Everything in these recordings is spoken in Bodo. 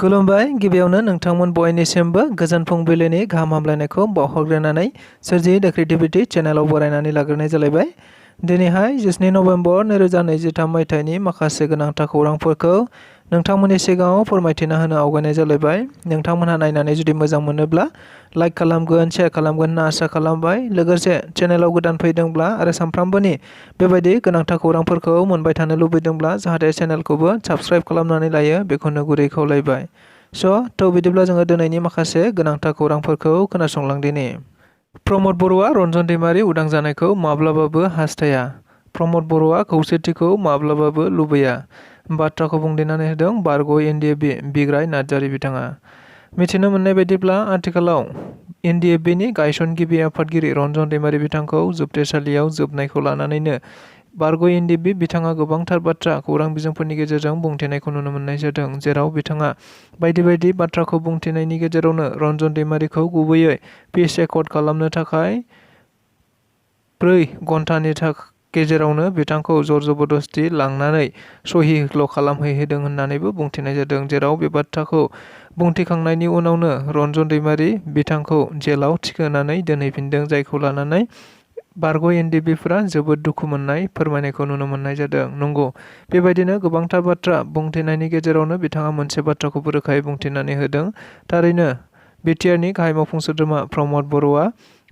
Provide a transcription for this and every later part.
खुलुमबाय गिबियावनो नोंथांमोन बयनिसिमबो गोजोन फुंबिलिनि गाहाम हामलायनायखौ बावहरग्रोनानै सोरजियै द क्रिएटिभिटी चेनेलाव बरायनानै लाग्रोनाय जालायबाय। दिनैहाय 17 नभेम्बर 2023 मायथाइनि माखासे गोनांथार खौरांफोरखौ नोंथांमोननि सिगाङाव फोरमायथिना होनो आवगायनाय जालायबाय। नोंथांमोनहा नायनानै जुदि मोजां मोनोब्ला लाइक खालामगोन, शेयार खालामगोन होनना आसा खालामबाय। लोगोसे चेनेलाव गोदान फैदोंब्ला आरो सानफ्रामबोनि बेबायदि गोनांथार खौरांफोरखौ मोनबाय थानो लुबैदोंब्ला जाहाथे चेनेलखौबो साबस्क्राइब खालामनानै लायो बेखौनो गुरै खावलायबाय। बिदिब्ला जोङो दिनैनि माखासे गोनांथार खौरांफोरखौ खोनासंलांदिनि। प्रमद बर'आ रन्जन दैमारि उदां जानायखौ माब्लाबाबो हास्थाया। प्रमद बर'आ खौसेथिखौ माब्लाबाबो लुबैया। बाथ्राखौ बुंथिनानै होदों बारग' एनडिएफबि बिग्राय नार्जारि बिथाङा। मिथिनो मोननाय बायदिब्ला आथिखालाव एनडिएफबिनि गायसनगिरि आफादगिरि रन्जन दैमारि बिथांखौ जोबथेसालियाव जोबनायखौ लानानैनो बारग' एनडिएफबि बिथाङा गोबांथार बाथ्रा खौरां बिजोंफोरनि गेजेरजों बुंथिनायखौ नुनो मोननाय जादों। जेराव बिथाङा बायदि बायदि बाथ्राखौ बुंथिनायनि गेजेरावनो रन्जन दैमारिखौ गुबैयै पिस एकर्ड खालामनो थाखाय 4 घन्टानि गेजेरावनो बिथांखौ जबरदस्ति लांनानै सहिल' खालामहैहोदों होननानैबो बुंथिनाय जादों। जेराव बे बाथ्राखौ बुंथिखांनायनि उनावनो रन्जन दैमारि बिथांखौ जेलाव थिखोनानै दोनहैफिनदों, जायखौ लानानै बारग' एनडिएफबिफोरा जोबोद दुखु मोननाय फोरमायनायखौ नुनो मोननाय जादों। नंगौ, बेबायदिनो गोबांथार बाथ्रा बुंथिनायनि गेजेरावनो बिथाङा मोनसे बाथ्राखौबो रोखायै बुंथिनानै होदों। थारैनो बिटिआरनि गाहाय मावफुं सोद्रोमा प्रमद बर'आ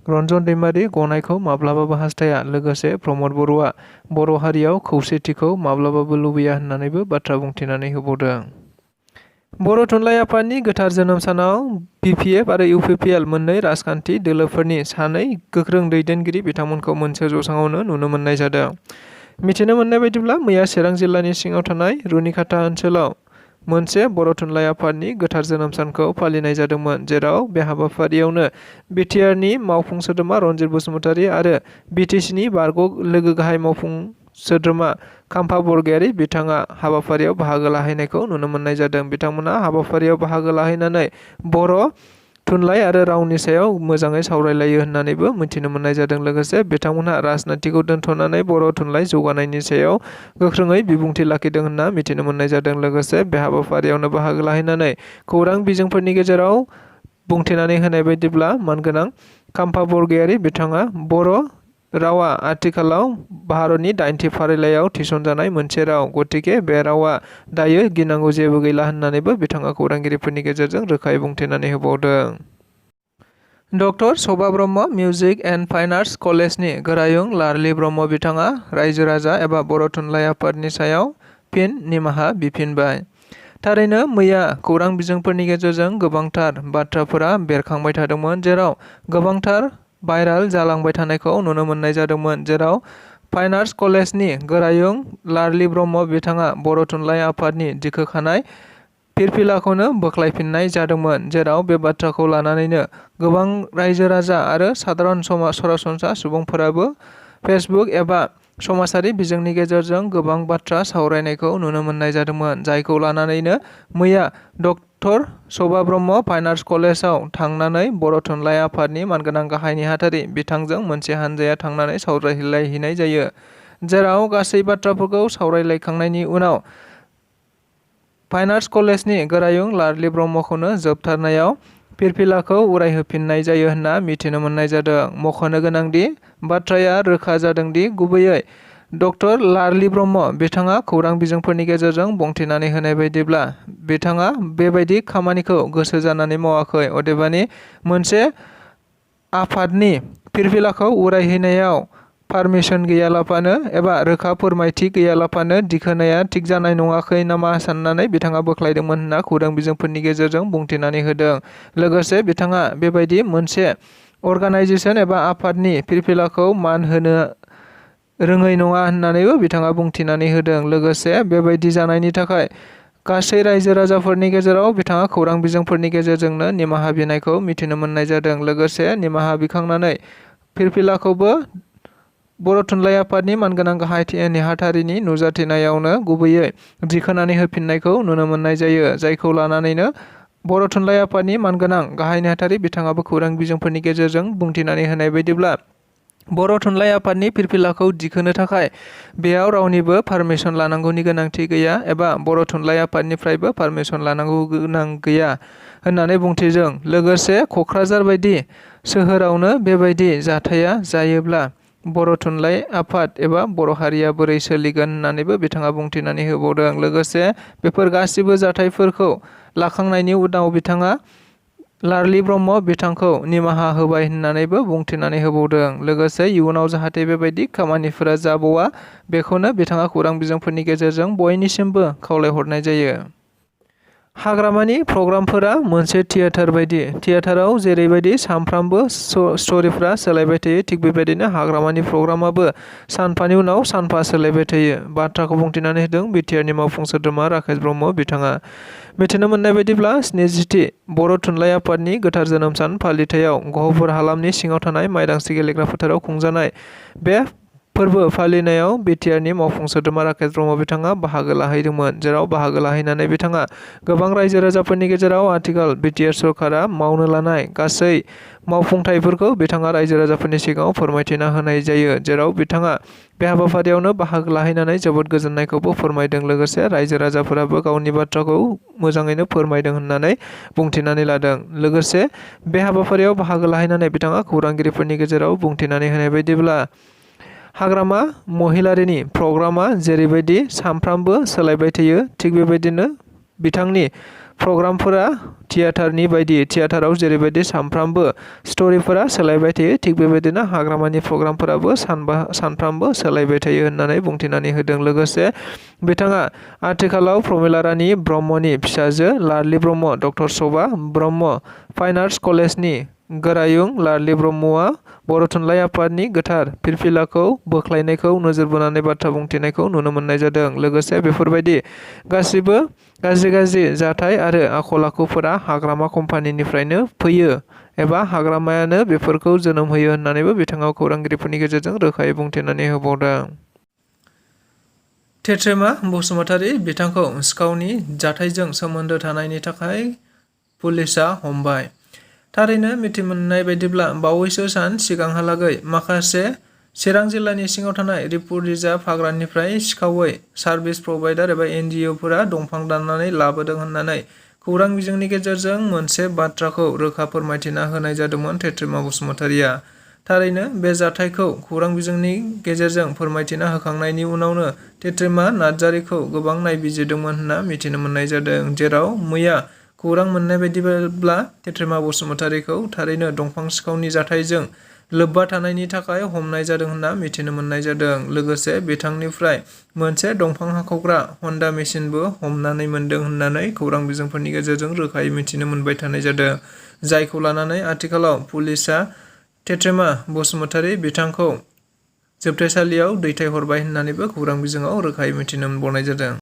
रन्जन दैमारि गनायखौ माब्लाबाबो हास्थाया। लोगोसे प्रमद बर'आ बर' हारियाव खौसेथिखौ माब्लाबाबो लुबैया होननानैबो बाथ्रा बुंथिनानै होबावदों। बर' थुनलाइ आफादनि गोथार जोनोम सानाव बिपिएफ आरो इउपिपिएल मोननै राजखान्थि दोलोफोरनि सानै गोख्रों दैदेनगिरि बिथांमोनखौ मोनसे जौसाङावनो नुनो मोननाय जादों। मिथिनो मोननाय बायदिब्ला मैया चिरां जिल्लानि सिङाव थानाय रुनिखाता ओनसोलाव मोनसे बर' थुनलाइ आफादनि गोथार जोनोम सानखौ फालिनाय जादोंमोन। जेराव बे हाबाफारियावनो बिटिआरनि मावफुं सोद्रोमा रनजित बसुमतारी आरो बिटिसिनि बारग' लोगो गाहाय मावफुं सोद्रोमा खाम्फा बरगयारी बिथाङा हाबाफारियाव बाहागो लाहैनायखौ नुनो मोननाय जादों। बिथांमोना हाबाफारियाव बाहागो लाहैनानै बर' थुनलाइ आरो रावनि सायाव मोजाङै सावरायलायो होननानैबो मिथिनो मोननाय जादों। लोगोसे बिथांमोनहा राजनितिखौ दोनथ'नानै बर' थुनलाइ जौगानायनि सायाव गोख्रोङै बिबुंथि लाखिदों होनना मिथिनो मोननाय जादों। लोगोसे बे हाबाफारियावनो बाहागो लाहैनानै खौरां बिजोंफोरनि गेजेराव बुंथिनानै होनाय बायदिब्ला मानगोनां खाम्फा बरगयारी बिथाङा बर' रावा आथिखालाव भारतनि 8थि फारिलाइयाव थिसनजानाय मोनसे राव, गतिके बे रावा दायो गिनांगौ जेबो गैला होननानैबो बिथाङा खौरांगिरिफोरनि गेजेरजों रोखायै बुंथिनानै होबावदों। Doctor Shobha Brahma music and fine arts कलेजनि गोरायुं लारलि ब्रह्म बिथाङा रायजो राजा एबा बर' थुनलाइ आफादनि सायाव फिन निमाहा बिफिनबाय। थारैनो मैया खौरां बिजोंफोरनि गेजेरजों गोबांथार बाथ्राफोरा बेरखांबाय थादोंमोन, जेराव गोबांथार भाइराल जालांबाय थानायखौ नुनो मोननाय जादोंमोन। जेराव फाइन आर्टस कलेजनि गोरायुं लारलि ब्रह्म बिथाङा बर' थुनलाइ आफादनि दिखोखानाय फिरफिलाखौनो बोख्लायफिननाय जादोंमोन। जेराव बे बाथ्राखौ लानानैनो गोबां रायजो राजा आरो सादारन सरासनस्रा सुबुंफोराबो फेसबुक एबा समाजारि बिजोंनि गेजेरजों गोबां बाथ्रा सावरायनायखौ नुनो मोननाय जादोंमोन। जायखौ लानानैनो मैया doctor Shobha Brahma fine arts कलेजाव थांनानै बर' थुनलाइ आफादनि मानगोनां गाहाय नेहाथारि बिथांजों मोनसे हानजाया थांनानै सावरायलायहैनाय जायो। जेराव गासै बाथ्राफोरखौ सावरायलायखांनायनि उनाव फाइन आर्टस कलेजनि गोरायुं लारलि ब्रह्मखौनो जोबथारनायाव फिरफिलाखौ उरायहोफिननाय जायो होनना मिथिनो मोननाय जादों। मख'नो गोनांदि बाथ्राया रोखा जादोंदि गुबैयै डक्टर लारलि ब्रह्म बिथाङा खौरां बिजोंफोरनि गेजेरजों बुंथिनानै होनाय बायदिब्ला बिथाङा बेबायदि खामानिखौ गोसो जानानै मावाखै। अदेबानि मोनसे आफादनि फिरफिलाखौ उरायहैनायाव पारमिसन गैयालाफानो एबा रोखा फोरमायथि गैयालाफानो दिखोनाया थिग जानाय नङाखै नामा साननानै बिथाङा बोख्लायदोंमोन होनना खौरां बिजोंफोरनि गेजेरजों बुंथिनानै होदों। लोगोसे बिथाङा बेबायदि मोनसे अर्गानाइजेसन एबा आफादनि फिरफिलाखौ मान होनो रोङै नङा होननानैबो बिथाङा बुंथिनानै होदों। लोगोसे बेबायदि जानायनि थाखाय गासै रायजो राजाफोरनि गेजेराव बिथाङा खौरां बिजोंफोरनि गेजेरजोंनो निमाहा बिनायखौ मिथिनो मोननाय जादों। लोगोसे निमाहा बिखांनानै फिरफिलाखौबो बर' थुनलाइ आफादनि मानगोनां गाहाय नेहाथारिनि नुजाथिनायावनो गुबैयै दिखोनानै होफिननायखौ नुनो मोननाय जायो। जायखौ लानानैनो बर' थुनलाइ आफादनि मानगोनां गाहाय नेहाथारि बिथाङाबो खौरां बिजोंफोरनि गेजेरजों बुंथिनानै होनाय बायदिब्ला बर' थुनलाइ आफादनि फिरफिलाखौ दिखोनो थाखाय बेयाव रावनिबो पारमिसन लानांगौनि गोनांथि गैया एबा बर' थुनलाइ आफादनिफ्रायबो पारमिसन लानांगौ गोनां गैया होननानै बुंथिदों। लोगोसे क'क्राझार बायदि सोहोरावनो बेबायदि जाथाया जायोब्ला बर' थुनलाइ आफाद एबा बर' हारिया बोरै सोलिगोन होननानैबो बिथाङा बुंथिनानै होबावदों। लोगोसे बेफोर गासिबो जाथायफोरखौ लाखांनायनि उनाव बिथाङा लारलि ब्रह्म बिथांखौ निमाहा होबाय होननानैबो बुंथिनानै होबावदों। लोगोसे इयुनाव जाहाथे बेबायदि खामानिफोरा जाबावा बेखौनो बिथाङा खौरां बिजोंफोरनि गेजेरजों बयनिसिमबो खावलायहरनाय जायो। हाग्रामानि प्रग्रामफोरा मोनसे थियेटार बायदि। थियेटाराव जेरैबायदि सानफ्रामबो स्ट'रिफ्रा सोलायबाय थायो थिग बेबायदिनो हाग्रामानि प्रग्रामाबो सानफानि उनाव सानफा सोलायबाय थायो। बाथ्राखौ बुंथिनानै होदों बिटिआरनि मावफुं सोद्रोमा राकेश ब्रह्म बिथाङा। मिथिनो मोननाय बायदिब्ला 70थि बर' थुनलाइ आफादनि गोथार जोनोम सान फालिथायाव गहपुर हालामनि सिङाव थानाय माइदांस्रि गेलेग्रा फोथाराव खुंजानाय बे फोरबो फालिनायाव बिटिआरनि मावफुं सोद्रोमा राकेश ब्रह्म बिथाङा बाहागो लाहैदोंमोन। जेराव बाहागो लाहैनानै बिथाङा गोबां रायजो राजाफोरनि गेजेराव आथिखाल बिटिआर सरकारा मावनो लानाय गासै मावफुंथायफोरखौ बिथाङा रायजो राजाफोरनि सिगाङाव फोरमायथिना होनाय जायो। जेराव बिथाङा बे हाबाफारियावनो बाहागो लाहैनानै जोबोद गोजोननायखौबो फोरमायदों। लोगोसे रायजो राजाफोराबो गावनि बाथ्राखौ मोजाङैनो फोरमायदों होननानै बुंथिनानै लादों। लोगोसे बे हाबाफारियाव बाहागो लाहैनानै बिथाङा खौरांगिरिफोरनि गेजेराव बुंथिनानै होनाय बायदिब्ला हाग्रामा महिलारिनि प्रग्रामा जेरैबायदि सानफ्रामबो सोलायबाय थायो थिग बेबायदिनो बिथांनि प्रग्रामफोरा थियेटारनि बायदि। थियेटाराव जेरैबायदि सानफ्रामबो स्ट'रिफोरा सोलायबाय थायो थिग बेबायदिनो हाग्रामानि प्रग्रामफोराबो सानफ्रामबो सोलायबाय थायो होननानै बुंथिनानै होदों। लोगोसे बिथाङा आथिखालाव प्रमिला रानि ब्रह्मनि फिसाजो लारलि Brahma, doctor Shobha Brahma fine arts कलेजनि गोरायुं लारलि ब्रह्मआ बर' थुनलाइ आफादनि गोथार फिरफिलाखौ बोख्लायनायखौ नोजोर बोनानै बाथ्रा बुंथिनायखौ नुनो मोननाय जादों। लोगोसे बेफोरबायदि गासिबो गाज्रि जाथाय आरो आखल आखुफोरा हाग्रामा कम्पानिनिफ्रायनो फैयो एबा हाग्रामायानो बेफोरखौ जोनोम होयो होननानैबो बिथाङा खौरांगिरिफोरनि गेजेरजों रोखायै बुंथिनानै होबावदों। टेट्रेमा बसुमतारी बिथांखौ सिखावनि जाथायजों सोमोन्दो थानायनि थाखाय पुलिसआ हमबाय। थारैनो मिथिमोननाय बायदिब्ला बावैसो सान सिगांहालागै माखासे चिरां जिल्लानि सिङाव थानाय रिपुर रिजार्भ हाग्रानिफ्राय सिखावै सार्भिस प्रभाइडार एबा NGOफोरा दंफां दाननानै लाबोदों होननानै खौरां बिजोंनि गेजेरजों मोनसे बाथ्राखौ रोखा फोरमायथिना होनाय जादोंमोन टेट्रेमा बसुमतारीया। थारैनो बे जाथायखौ खौरां बिजोंनि गेजेरजों फोरमायथिना होखांनायनि उनावनो टेट्रेमा नार्जारीखौ गोबां नायबिजिरदोंमोन होनना मिथिनो मोननाय जादों। जेराव मैया खौरां मोननाय बायदिब्ला टेट्रेमा बसुमतारीखौ थारैनो दंफां सिखावनि जाथायजों लोब्बा थानायनि थाखाय हमनाय जादों होनना मिथिनो मोननाय जादों। लोगोसे बिथांनिफ्राय मोनसे दंफां हाखावग्रा हन्डा मेसिनबो हमनानै मोनदों होननानै खौरां बिजोंफोरनि गेजेरजों रोखायै मिथिनो मोनबाय थानाय जादों। जायखौ लानानै आथिखालाव पुलिसआ टेट्रेमा बसुमतारी बिथांखौ जोबथेसालियाव दैथायहरबाय होननानैबो खौरां बिजोङाव रोखायै मिथिनो मोनबावनाय जादों।